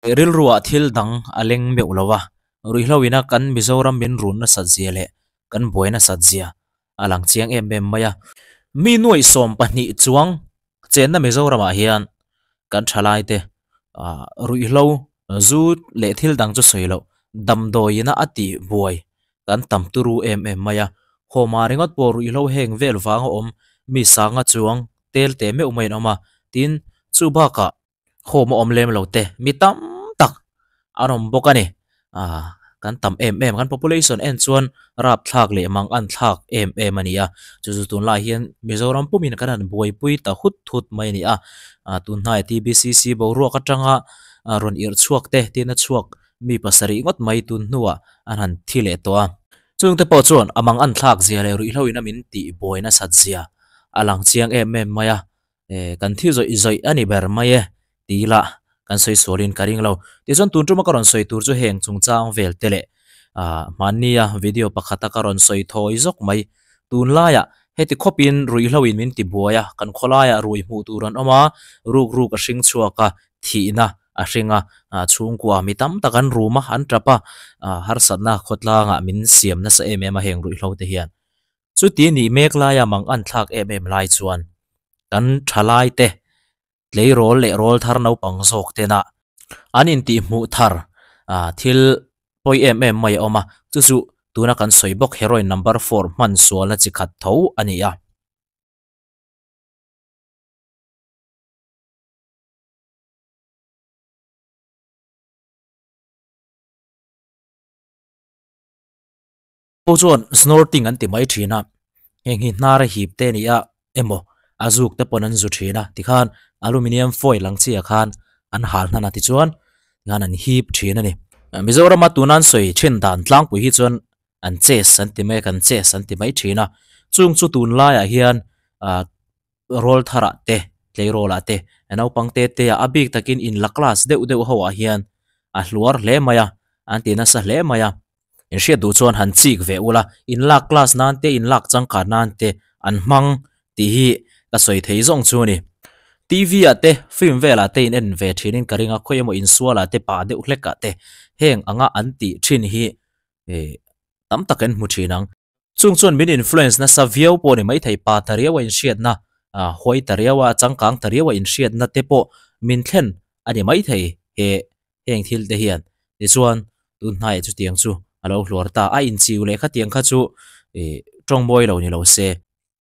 Rilruah thil dang a leng meuh lo a, ruihhlo ina kan Mizoram min run nasat zia leh kan buai nasat zia a lang chiang em em mai a. Mi nuaih 12 chuang chenna Mizoramah hian kan thalaite ruihhlo zu leh thil dang chu sawi loh damdawi ina a tih buai kan tam turu em em mai a. Hawma ringawt pawh ruihhlo heng vel vanga awm mi sanga chuang tel teh meuh mai an awm a, tin chu bakah Home a awm lem lo te mi tam tak an awm bawk a ni. Aaa kan tam em em kan population en chuan rap thlak leh mang an thlak em em a ni a. Chu chu tunlai hian Mizoram pumin kan han buaipui ta hut hut mai a ni a. Aaa tun hnaiah TBCC boruak atanga rawn irh chhuak te tin a chhuak mi pasarih ngawt mai tun hnuah an han thi leh tawh a. Chungte pawh chuan a mang an thlak zia leh ruihhlo in a min tih buai nasat zia a lang chiang em em mai a. Eh kan thi zawih zawih a ni ber mai e ti ila kan sawi sualin ka ring lo. Tichuan tun tuma ka rawn sawi tur chu heng chungchang vel te leh ah hmannia video pakhata ka rawn sawi thawi zawk mai. Tunlaiah heti khawpin ruihhlo in min ti buai a, kan khawlaiah rui hmuh tur an awm a, ruk ruk a hring chhuak a, thihna a hring a, ah chhungkua mi tam tak an rum a, an tap a, ah harsatna khawtlangah min siam nasa em em a heng ruihhlo te hian. Chuti nih mek laia mang an thlak em em lai chuan kan thalai te tleirawl leh rawl thar naupang zawk tena an intihhmuh thar thil pawi em em mai a awm a, chu chu tuna kan sawi bawk heroin number four hman sualna chi khat tho a ni a. Pawh chuan snorting an ti mai thin a, heng hi hnar a hip te a ni a emaw a zuk te pawn an zu thin a tikhan aluminium foil ang chiah khan an hal hnan a tichuan tikhan an hip thin a ni. Mizorama tuna an sawi thin dan tlangpui hi chuan an chess an ti mai a kan chess an ti mai thin a, chung chu tunlaiah hian ah rawl tharah te tleirawl ah te naupang te te ah a bik takin in la class deuh deuh ho ah hian a hluar hle mai a an ti nasa hle mai a. In hriat duh chuan han chik ve ula, in lak class nan te, in lak changkan nan te an hmang tih hi ka sawi thei zawng chu a ni. TV ah te, film velah te in en ve thinin ka ring a, khawi emaw insualah te, pah deuh hlekah te heng anga an tih thin hi tam tak in hmu thin ang. Chung chuan min influence nasa viau pawh a ni maithei, pa ta riau a inhriatna, huai ta riau a, changkang ta riau a inhriatna te pawh min thlen a ni maithei he heng thil te hian. Tichuan, tun hnaiah chutiang chu a lo hluar ta. A inchiu leh khatiang kha chu tawng mawi lo ni lo se.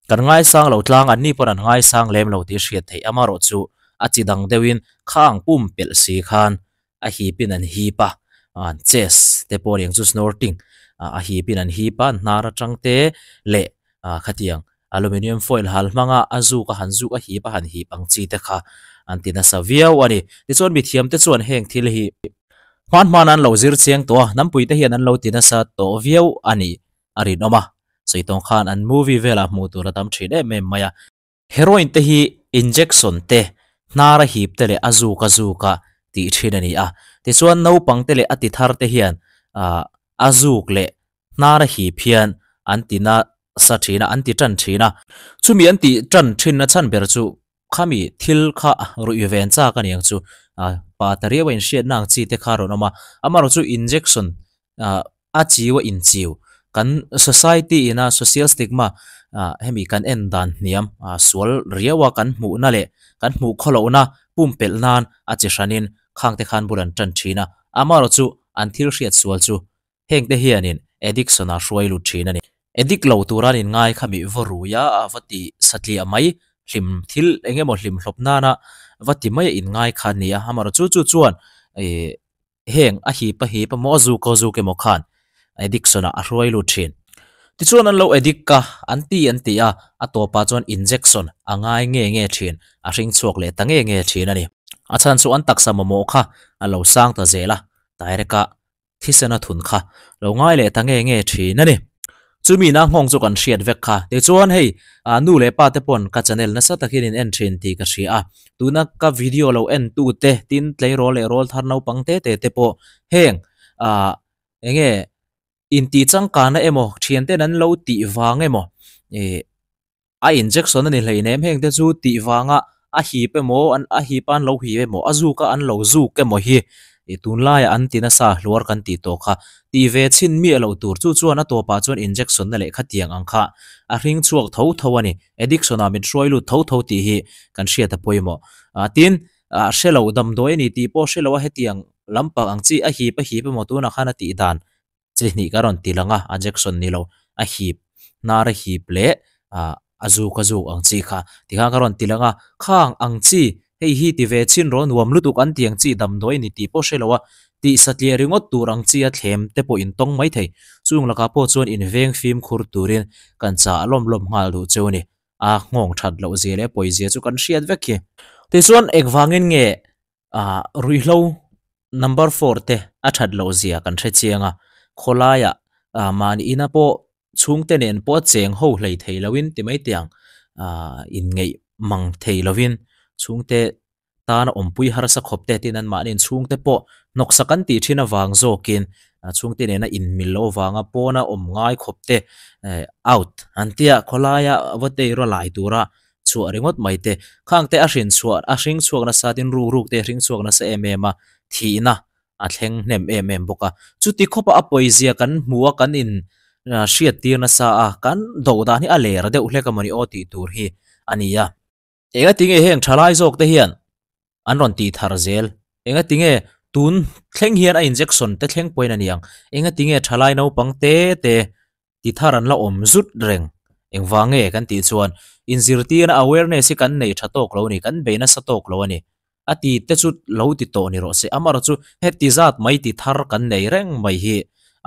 Kan ngaisang lo tlang, anni pawn an ngaisang lem lo tih hriat theih amarawh chu a chi dang deuhin khang pumpelh si khan a hipin an hip a, an chest te pawh aniang chu snorting a hipin an hip a, hnar atang te leh khatiang aluminium foil hal hmanga a zuk a han zuk a hip a han hip ang chi te kha an ti nasa viau a ni. Tichuan mithiam te chuan heng thil hi hman hman an lo zir chiang tawh a, hnampui te hian an lo ti nasa tawh viau a ni a rinawm a, sawi tawng khan an movie velah hmuh tur a tam thin em em mai a. Heroin te hi injection te, hnar a hip te leh a zuk a zuk a tih thin a ni a. Tichuan naupang te leh a ti thar te hian ah a zuk leh hnar a hip hian an ti nasa thin a, an ti tan thin a. Chumi an tih tan thin na chhan ber chu khami thil kha ruih ven chak a ni ang chu. Ah pa ta riau a inhriatna ang chi te kha a rawn awm a. Amaherawhchu chu injection ah a chiu a inchiu kan society ina social stigma ah hemi kan en dan hniam ah sual riau a kan hmuhna leh kan hmuh khawlohna pumpelh nan a chi hranin khang te khan bul an tan thin a, amaherawh chu an thil hriat sual chu heng te hianin addiction ah hruai lut thin a ni. Addict lo tura an inngai kha mi va rui a, va ti satliah mai hlim thil eng emaw hlim hlawp nana va ti mai a inngai kha a ni a, amaherawh chu chu chuan ih Heng a hip a hip emaw a zuk a zuk emaw khan addiction ah a hruai lut thin. Tichuan an lo addict a, an ti an ti a, a tawpah chuan injection a ngai nge nge thin, a hring chhuak leh ta nge nge thin a ni. A chhan chu an taksa mamawh kha a lo sang ta zel a, direct a thisen a thun kha lo ngai leh ta nge nge thin a ni. Chumi na nghawng chu kan hriat vek kha. Tichuan hei nu leh pa te pawn ka channel nasa takin in en thin tih ka hria a. Tuna ka video lo en tu te tin tleirawl leh rawl thar naupang te te te pawh heng ah enge intih changkana emaw thian ten an lo tih vang emaw ih a injection a ni hleinem heng te chu tih vanga a hip emaw an a hip a an lo hip emaw a zuk a an lo zuk emaw hi. Ih tunlaiah an ti nasa hluar kan tih tawh kha tih ve chhin miah loh tur chu chuan a tawpah chuan injection na lehkha tiang ang kha a hring chhuak tho tho a ni. Addiction ah min hruai lut tho tho tih hi kan hriat a pawimawh. Ah tin, ah hre lo damdawi a ni tih pawh hre lo a hetiang lampang ang chi a hip a hip emaw tunah khan a tih dan chi hnih ka rawn ti lang a, a jection ni lo a hip hnar a hip leh ah a zuk a zuk ang chi kha tikhan ka rawn ti lang a, khang ang chi hei hi ti ve chhin rawh nuam lutuk an ti ang chi damdawi a ni tih pawh hre lo a, tih satliah ringawt tur ang chi a thlem te pawh in tawng mai thei, chung lakah pawh chuan in veng fimkhur turin kan chah lawm lawm nghal duh cheu a ni, a nghawng that loh zia leh pawi zia chu kan hriat vek hi. Tichuan engvangin nge Ah ruihhlo number four te a that loh zia kan hre chiang a, khawlaiah ah mahni ina pawh chhungte nen pawh cheng ho hlei thei loin ti mai teh ang ah inngeih mang thei lovin chhungte tana awmpui harsa khawp te tin an mahni chhungte pawh hnawksa kan tih thin avang zawkin ah chhungte nena inmil loh avanga pawna awm ngai khawp te eh out an tia khawlaia va tei rawh lai tura chhuah ringawt mai te, khang te a hrin chhuah a hring chhuak nasa tin ruk ruk te a hring chhuak nasa em em a, thihna a thleng hnem em em bawk a. Chuti khawpa a pawizia kan hmu a kan in hriat tir nasa a, kan do dan hi a ler deuh hlek a mawni aw tih tur hi a ni a. Enga tinge heng thalai zawk te hian an rawn tih thar zel? Enga tinge tun thleng hian a injection te thleng pawhin a ni ang? Enga tinge thalai naupang te te ti thar an la awm zut reng. Engvang nge kan tih chuan inzirtirna awareness hi kan nei tha tawk lo a ni, kan bei nasa tawk lo a ni. A ti te chu lo ti tawh ni rawh se, amaherawhchu heti zat mai ti thar kan nei reng mai hi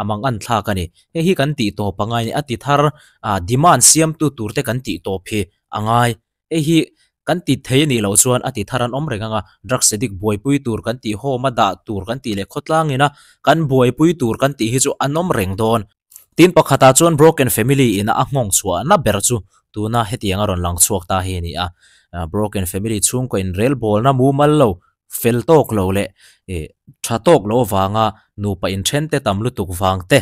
a mang an thlak a ni. Hei hi kan tih tawp a ngai a ni, a ti thar ah demand siamtu tur te kan tih tawp hi a ngai. Hei hi kan ti thei a nih loh chuan a ti thar an awm reng ang a, drugs addict buaipui tur kan tih home a dah tur kan tih leh khawtlang ina kan buaipui tur kan tih hi chu an awm reng dawn. Tin pakhatah chuan broken family ina a nghawng chhuah na ber chu tuna hetiang a rawn lang chhuak ta hi a ni a, broken family chhungkaw inrelbawlna mumal lo, fel tawk lo leh tha tawk lo avanga nupa inthen te tam lutuk vang te.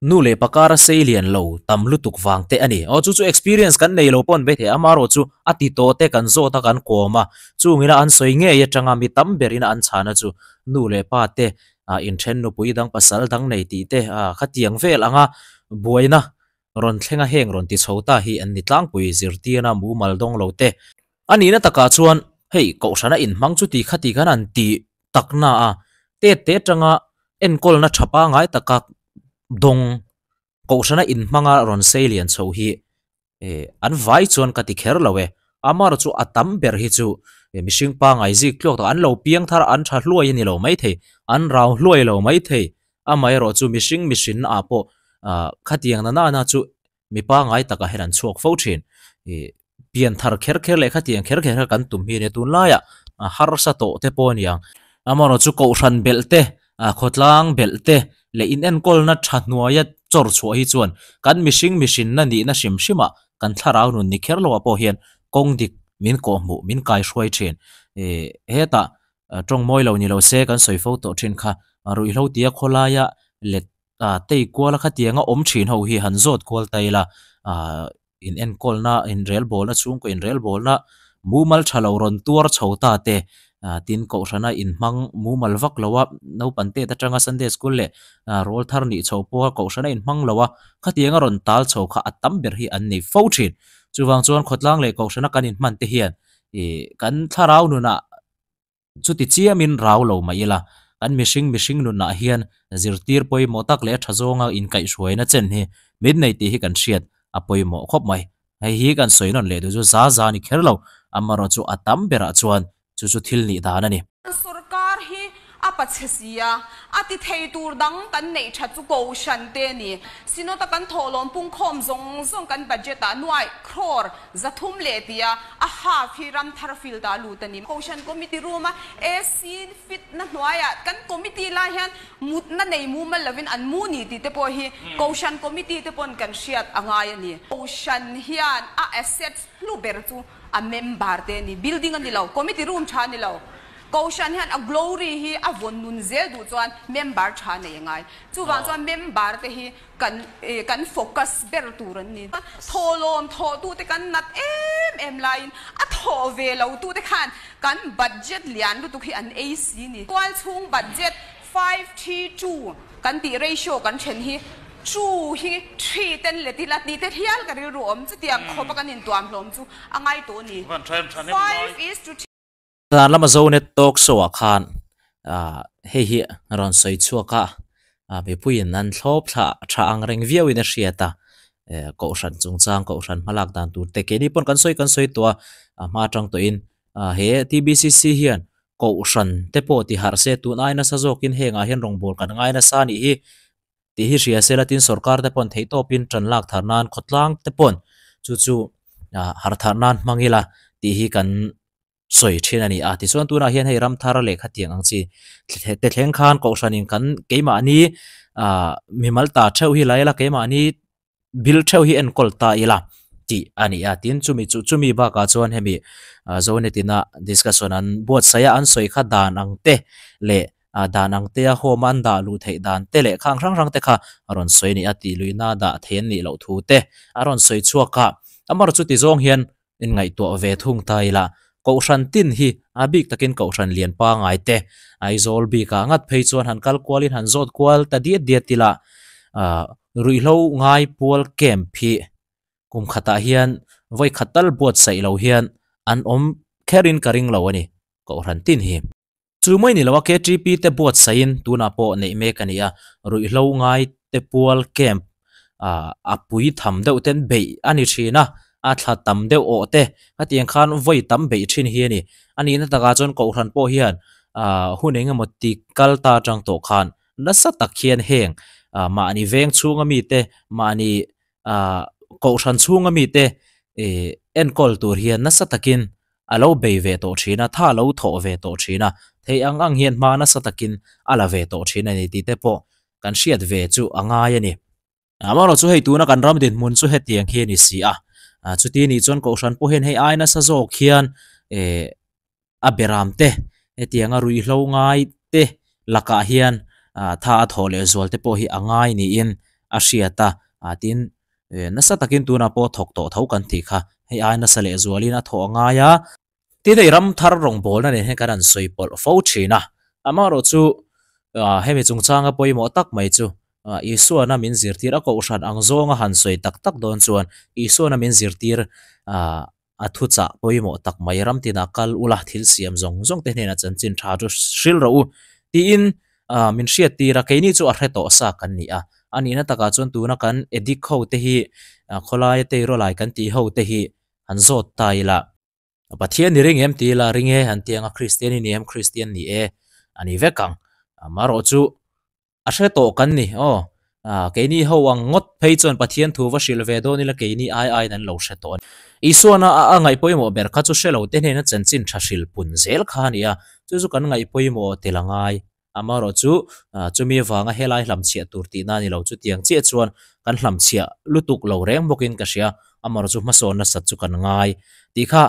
Nu leh pa kara sei lian lo tam lutuk vang te a ni. Aw chu chu experience kan nei lo pawn be thei a, amaherawh chu a ti tawh te kan zawt a kan kawm a, chungina an sawi ngei atanga mi tam berina an chhana chu nu leh pa te ah inthen nupui dang pasal dang nei tih te ah khatiang vel anga buaina rawn thlenga heng rawn ti chho ta hi an ni tlangpui zirtirna mumal dawng lo te. A nihna takah chuan hei kohhrana inhmang chu ti khati khan an ti takna a, tet te atanga enkawlna tha pangngai taka dawng kohhrana inhmanga rawn sei lian chho hi eh an vai chuan ka ti kher lo e. Amaherawh chu a tam ber hi chu mihring pangngai zik tluak tak an lo piang thar an tha hluai a ni lo maithei, an rau hluai lo maithei. Amaherawh chu mihring mihrinna ah pawh ah khatiang na nana chu mi pangngai takah hian an chhuak fo thin. Ih pian thar kher kher leh khatiang kher kher kha kan tum hi a nia tunlaiah harsa tawh te pawh a ni ang. Amaherawh chu kohhran belh te, khawtlang belh te leh inenkawlna tha hnuaia chawr chhuah hi chuan kan mihring mihrinna nihna hrim hrimah kan thlarau nun ni kher loah pawh hian kawng dik min kawhhmuh min kaihruai thin. Ih hetah tawng mawi lo ni lo se kan sawi fo tawh thin kha ruihhlo tia khawlaia let Ah tei kuala khatianga awm thin ho hi han zawt kual ta ila ah in enkawlna inrelbawlna chhungkaw inrelbawlna mumal tha lo rawn tuar chho ta te ah tin kohhrana inhmang mumal vak lo a naupang tet atanga Sunday school leh ah rawl thar nih chho pawha kohhrana inhmang lo a khatianga rawn tal chho kha a tam ber hi an nei fo thin chuvang chuan khawtlang leh kohhrana kan inhman te hian ih kan thlarau nunah Chuti chiamin rau lo mah ila, kan mihring mihring nunah hian zirtir pawimawh tak leh tha zawnga inkaihhruaina chen hi min nei tih hi kan hriat a pawimawh khawp mai. Hei hi kan sawi nawn leh duh chu za za ni kher lo, amaherawh chu a tam berah chuan chu chu thil nih dan a ni. Sorkar hi a pachhe si a, a ti thei tur dang kan neih that chu kohhran te a ni. Synod a kan thawhlawm pungkhawm zawng zawng kan budget ah nuaih crore 300 leh tia a half hi Ramthar field ah a lut a ni. Kohhran committee room a AC fit na hnuaiah kan committee lai hian mutna nei mumal lovin an mu ni tih te pawh hi Kohhran committee te pawn kan hriat a ngai a ni. Kohhran hian a assets hlu ber chu a member te a ni. Building a ni lo, committee room tha a ni lo. Kohhran hian a glory hi a vawn nun zel duh chuan member tha nei a ngai. Chuvang chuan member te hi kan kan focus ber tur an ni. Thawhlawm thawhtute kan nat em em laiin a thawh ve lo tute khan kan budget lian lutuk hi an ei si ni. Tualchhung budget 5:2 kan tih ratio kan then hi two hi three ten let ila tih te hial ka rilru awm. Chutiang khawpa kan intuam hlawm chu a ngai tawh a ni. Five is to Zan lama Zonet talk show ah khan hei hi rawn sawi chhuak a, mipuiin an thlawp thla tha ang reng viau in a hriat a, kohhran chungchang kohhran hmalak dan tur te keini pawn kan sawi kan sawi tawh a, hma atang tawhin he TBCC hian kohhran te pawh ti harh se tun ai nasa zawkin hengah hian rawngbâwl kan ngai nasa a nih hi tih hi hria se la tin sorkar te pawn theihtawpin tan lak thar nan khawtlang te pawn chu chu harh thar nan hmang ila tih hi kan sawi thin a ni a. Tichuan tunah hian hei ram thar lehkha tiang ang chi te thleng khan kohhranin kan keimahni ah mimal ta theuh hi la ila keimahni bil theuh hi enkawl ta ila tih a ni a. Tin chumi chu chumi bakah chuan hemi ah Zonetina discussion an buatsaih a an sawi kha dan ang te leh ah dan ang te a home a an dah luh theih dan te leh khang hrang hrang te kha a rawn sawi a ni a tih luihna dah thei an nih loh thu te a rawn sawi chhuak a. Amaherawhchu chu ti zawng hian Inngaihtuah ve thung ta ila, Kohhran tin hi a bik takin Kohhran lian pangai te, Aizawl bikah ngat phei chuan han kal kualin han zawt kual ta diat diat ila, ruihhlo ngai pual camp hi kum khatah hian vawi khat tal buatsaih lo hian an awm kherin ka ring lo a ni, Kohhran tin hi. Chu mai ni lo a KTP te buatsaihin tunah pawh neih mek a ni a, ruihhlo ngai te pual camp ah a pui tham deuh ten beih a ni thin a, a thla tam deuh awh te hetiang khan vawi tam beih thin hi a ni. A nihna takah chuan Kohhran pawh hian ah hun eng emaw ti kal ta atang tawh khan nasa tak hian heng ah mahni veng chhunga mite mahni ah Kohhran chhunga mite ih enkawl tur hian nasa takin a lo bei ve tawh thin a, tha a lo thawh ve tawh thin a, thei ang ang hian hma nasa takin a la ve tawh thin a ni tih te pawh kan hriat ve chu a ngai a ni. Amaherawh chu hei tuna kan ram dinhmun chu hetiang hi a ni si a, chuti nih chuan Kohhran pawh hian hei ai nasa zawk hian eh a beram te hetianga ruihhlo ngai te lakah hian tha a thawh leh zual te pawh hi a ngai niin a hriat a, tin Nasa takin tunah pawh thawk tawh tho kan tih kha hei ai nasa leh zualin a thawh a ngai a. Tin hei ram thar rawngbawlna nen hian kan han sawi pawlh fo thin a. Amaherawh chu hemi chungchanga pawimawh tak mai chu Isuana min zirtir a kohhran ang zawnga han sawi tak tak dawn chuan Isuana min zirtir a thuchah pawimawh tak mai ram tinah kal ula thil siam zawng zawng te hnenah chanchin tha chu hril rawh u tiin min hriat tir a keini chu a hre tawh sa kan ni a a nihna takah chuan tuna kan addict ho te hi khawlaia teirawlai kan tih ho te hi han zawt ta ila Pathian i ring em ti ila ring e han ti ang a Kristian i ni em Kristian ni e a ni vek ang amaherawh chu A hre tawh kan ni aw. Keini ho ang ngawt phei chuan Pathian thu va hrilh ve dawn ila keini ai aiin an lo hre tawh a ni. Isuana a ngaih pawimawh ber kha chu hre lo te hnena chanchin tha hrilh pun zel kha a ni a, chu chu kan ngaih pawimawh tel a ngai. Amaherawh chu chumi avanga helai hlamchhiah tur tihna a ni lo, chutiang chiah chuan kan hlamchhiah lutuk lo reng bawkin ka hria, amaherawh chu hmasawn nasat chu kan ngai tih kha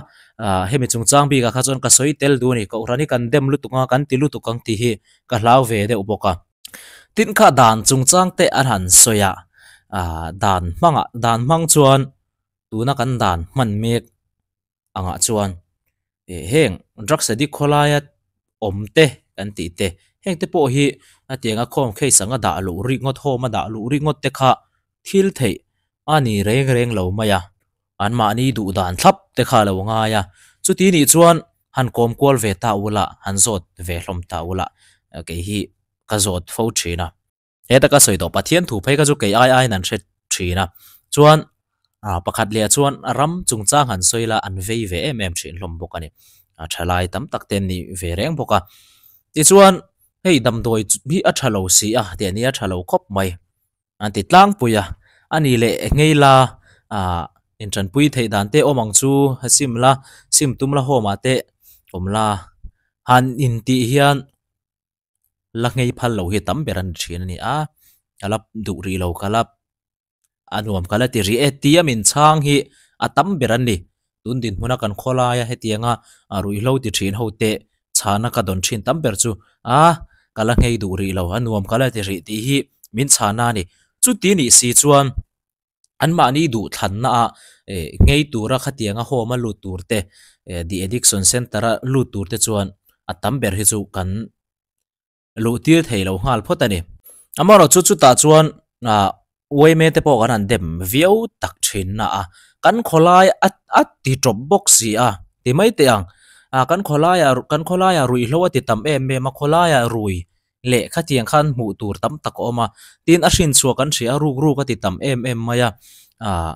hemi chungchang bikah kha chuan ka sawi tel duh a ni. Kohhran hi kan dem lutuk ang a, kan ti lutuk ang tih hi ka hlau ve deuh bawk a. Tin kha dan chungchang te an han sawi a, ah dan hmangah dan hmang chuan tuna kan dan hman mek angah chuan eh heng drugs addict khawlaia awm te kan tih te heng te pawh hi a tianga khawm case anga dah luh rik ngawt home a dah luh rik ngawt te kha thil theih a ni reng reng lo mai a. Anmahni duh dan thlap te kha a lo ngai a, chuti nih chuan han kawm kual ve ta ula, han zawt ve hlawm ta ula, kei hi ka zawt fo thin a. Heta ka sawi tawh Pathian thu phei kha chu kei ai aiin an hre thin a, chuan pakhat leh chuan ram chungchang han sawi la an vei ve em em thin hlawm bawk a ni, thalai tam tak te an ni ve reng bawk a. Tichuan hei damdawi hi a tha lo si a, tih a nia tha lo khawp mai. An ti tlangpui a, a ni leh ngei la ah intanpui theih dan te awm ang chu sim la, sim tum la home ah te awm la, han intih hian la nghei phal lo hi tam ber a ni thin a ni a, ka la duh rih lo ka la a nuam ka la ti rih e tia min chhang hi a tam ber a ni, tun dinhmuna kan khawlaia hetianga ruihhlo ti thin ho te. chhana ka dawn thin tam ber chu a ka la nghei duh rih lo a nuam ka la ti rih tih hi min chhana a ni. Chuti nih si chuan anmahni duh thlanna ah eh nghei tura khatianga home a lut tur te eh de addiction center a lut tur te chuan a tam ber hi chu kan luh tir thei lo nghal phawt a ni. Amaherawhchu chutah chuan ah uaime te pawh kan han dem viau tak thin na a, kan khawlai a a ti tawp bawk si a ti mai teh ang. Ah kan khawlaiah kan khawlaiah ruihhlo a ti tam em em a, khawlaiah rui leh khatiang khan hmuh tur tam tak a awm a, tin a hrin chhuah kan hria a ruk ruk a ti tam em em mai a, ah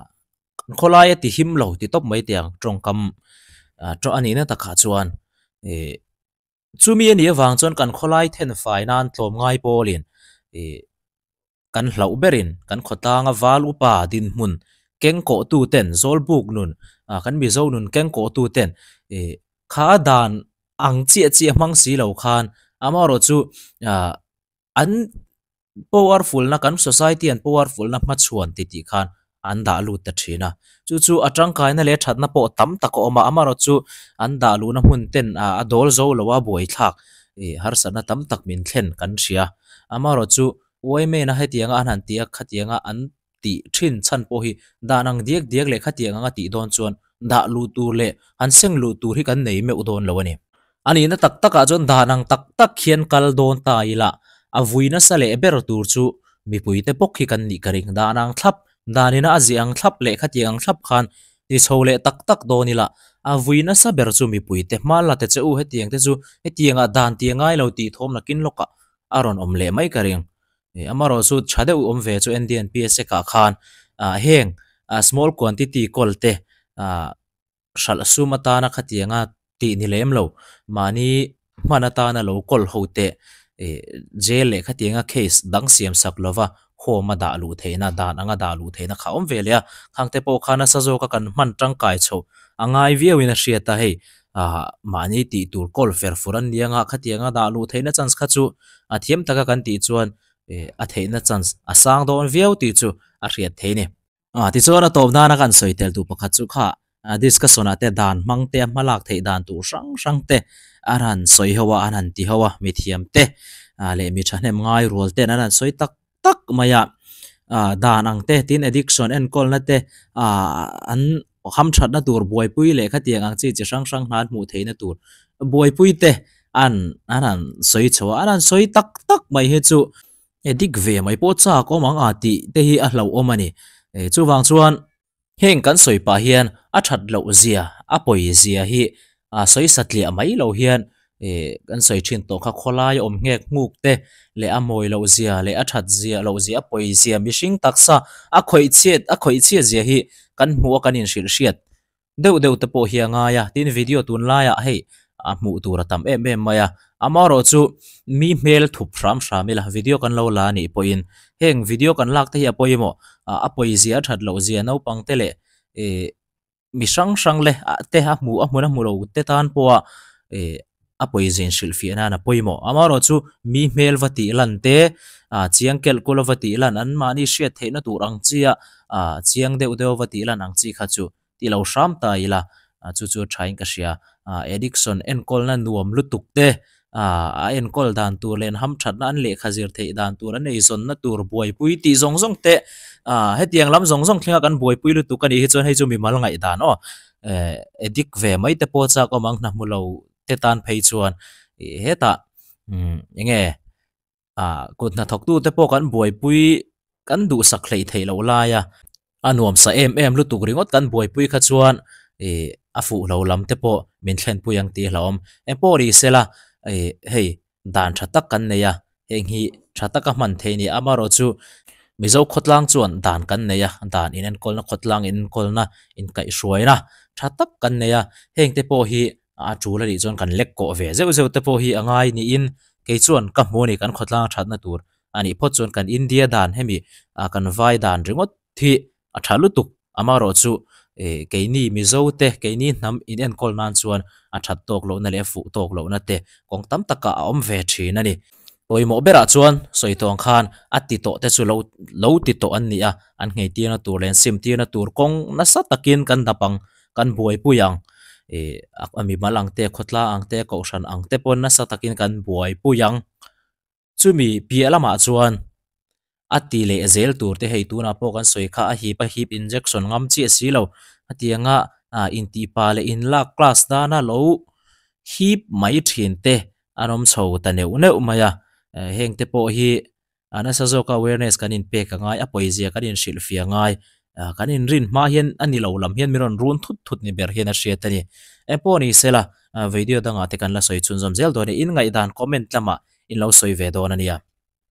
khawlai a ti him lo ti tawp mai teh ang tawngkam ah a nihna takah chuan ih Chumi a nih avang chuan kan khawlai thenfai nan tlawmngai pawlin ih kan hlauh berin kan khawtlanga val upa dinhmun keng kawhtu ten Zawlbuk nun ah kan Mizo nun keng kawhtu ten ih kha dan ang chiah chiah hmang si lo khan amaherawh chu ah An powerful na kan society an powerful na hmachhuan ti tih khan an dah lut ta thin a. Chu chu a tangkaina leh thatna pawh tam tak a awm a, amaherawh chu an dah luhna hmun ten a dawl zo lo a buaithlak ih harsatna tam tak min thlen kan hria. Amaherawh chu Women a hetianga an han tih a khatianga an tih thin chhan pawh hi dan ang diak diak leh khatiang anga tih dawn chuan dah luh tur leh han seng luh tur hi kan nei meuh dawn lo a ni. A nihna tak takah chuan dan ang tak tak hian kal dawn ta ila a vui nasa leh ber tur chu mipuite bawk hi kan nih ka ring. Dan ang thlap, danina a ziah ang thlap leh khatiang ang thlap khan ti chho leh tak tak dawn ila a vui nasa ber chu mipuite hma la te che u hetiang te chu hetiangah dan ti a ngai lo tih thawm nakin lawkah a rawn awm leh mai ka ring. Amaherawh chu tha deuh awm ve chu NDNPSA kah khan ah heng ah small quantity kawl te ah hralh sum atana khatianga tih ni lem lo mahni hman atana lo kawl ho te ih jail leh khatianga case dang siam sak lova home a dah luh theihna dan anga dah luh theihna kha a awm ve leh a khang te pawh khan nasa zawka kan hman tangkai chhoh a ngai viauin a hriat a hei ah mahni tih tur kawl fer fur an nia nga khatianga dah luh theihna chance kha chu a thiam taka kan tih chuan eh a theihna chance a sang dawn viau tih chu a hriat thei a ni. Ah tichuan a tawp nana kan sawi tel duh pakhat chu kha discussion ah te dan hmang te a hma lak theih dan tur hrang hrang te an han sawi ho a an han ti ho a mithiam te ah leh mi thahnem ngai rual ten an han sawi tak tak mai a ah dan ang te tin addiction enkawlna te ah an hamthatna tur buaipui leh khatiang ang chi chi hrang hrang hna an hmuh theihna tur buaipui te an an han sawi chho a an han sawi tak tak mai hi chu addict ve mai pawh chak awm ang a tih te hi a hlauhawm a ni chuvang chuan. Heng kan sawi pah hian a that loh zia, a pawi zia hi a sawi satliah mai lo hian ih kan sawi thin tawh kha khawlai awm nghek nghuk te leh a mawi loh zia leh a that zia loh zia a pawi zia mihring taksa a khawih chhiat a khawih chhiat zia hi kan hmuh a kan inhrilh hriat deuh deuh te pawh hi a ngai a tin video tunlaiah hei a hmuh tur a tam em em mai a amaherawh chu mi hmel thup hram hram ila video kan lo la anih pawhin heng video kan lak te hi a pawimawh ah a pawi zia a that loh zia naupang te leh ih mi hrang hrang leh ah te a hmuh a hmun a hmu lo te tan pawha ih a pawi zin hrilh fiah nan a pawimawh amaherawh chu mi hmel va tih lan te ah chiang kelh kul a va tih lan an mahni hriat theihna tur ang chia ah chiang deuh deuh a va tih lan ang chi kha chu ti lo hram ta ila chu chu thain ka hria addiction enkawlna nuam lutuk te a enkawl dan tur leh an hamthatna an lehkha zir theih dan tur an eizawnna tur buaipui tih zawng zawng te hetiang lam zawng zawng thlenga kan buaipui lutuk a nih hi chuan hei chu mimal ngaihdan aw addict ve mai te pawh chak awm ang hna hmu lo te tan phei chuan hetah eng nge Ah, kut hnathawktute pawh kan buaipui kan duhsak hleih theih loh lai a, a nuamsa em em lutuk ringawt kan buaipui kha chuan ih a fuh lo lam te pawh min thlenpui ang tih a hlauhawm. Eng pawh ri sela ih hei dan tha tak kan nei a, heng hi tha taka hman theih a ni. Amaherawh chu Mizo khawtlang chuan dan kan nei a, dan inenkawlna khawtlang inenkawlna inkaihhruaina tha tak kan nei a, heng te pawh hi A tul a nih chuan kan lek kawh ve zeuh zeuh te pawh hi a ngai niin kei chuan ka hmu a ni kan khawtlang thatna tur a nih phawt chuan kan India dan hemi ah kan vai dan ringawt hi a tha lutuk amaherawh chu eh keini Mizo te keini hnam in enkawl nan chuan a that tawk lohna leh a fuh tawk lohna te kawng tam takah a awm ve thin a ni. Pawimawh berah chuan sawi tawng khan a ti tawh te chu lo lo ti tawh an ni a an nghei tirna tur leh an sim tirna tur kawng nasa takin kan dap ang kan buaipui ang. Ih a mimal ang te khawtlang ang te kohhran ang te pawn nasa takin kan buaipui ang. Chumi piah lamah chuan a ti leh zel tur te hei tunah pawh kan sawi kha a hip a hip injection ngam chiah si lo hetianga ah intihpa leh inlak class nana lo hip mai thin te an awm chho ta neuh neuh mai a heng te pawh hi a nasa zawka awareness kan inpek a ngai a pawizia kan inhrilhfiah a ngai ah kan inrin hma hian a ni lo lam hian min rawn run thut thut ni ber hian a hriat a ni engpawh ni sela video dangah te kan la sawi chhunzawm zel dawn a ni in ngaihdan comment lamah in lo sawi ve dawn a nia.